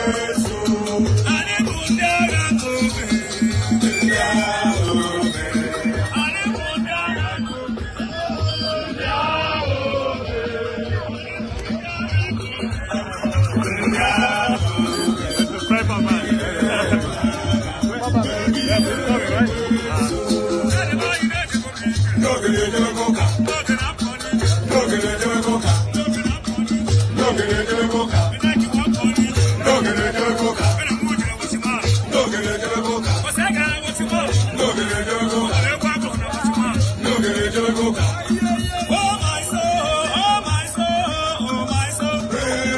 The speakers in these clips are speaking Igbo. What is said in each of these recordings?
Anyị bụ ndị agha nke obe. Anyị bụ ndị agha nke obe. Ndị agha obe. Ndị agha obe. Oh my soul, oh my soul, oh my soul. Oh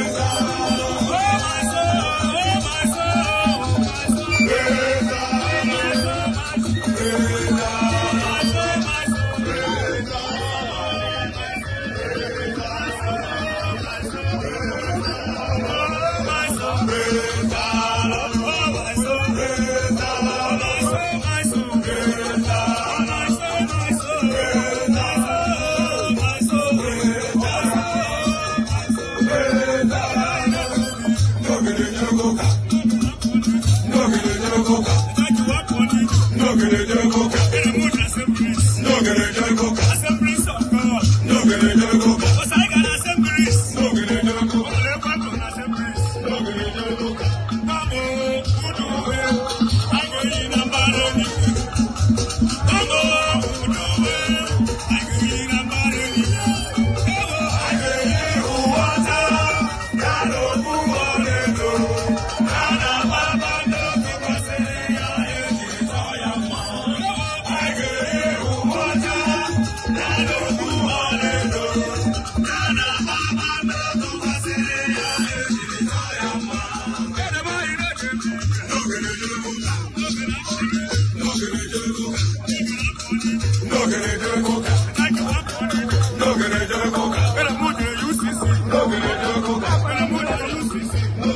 my soul, oh my soul, oh my soul. My soul, my soul, my soul, my soul. Oh my soul. Oh my soul. My soul, my soul. My soul, my soul. My soul, my soul. My soul, my soul. Assemblies of God. Assemblies. Assemblies.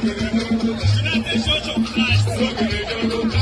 United Church of Christ.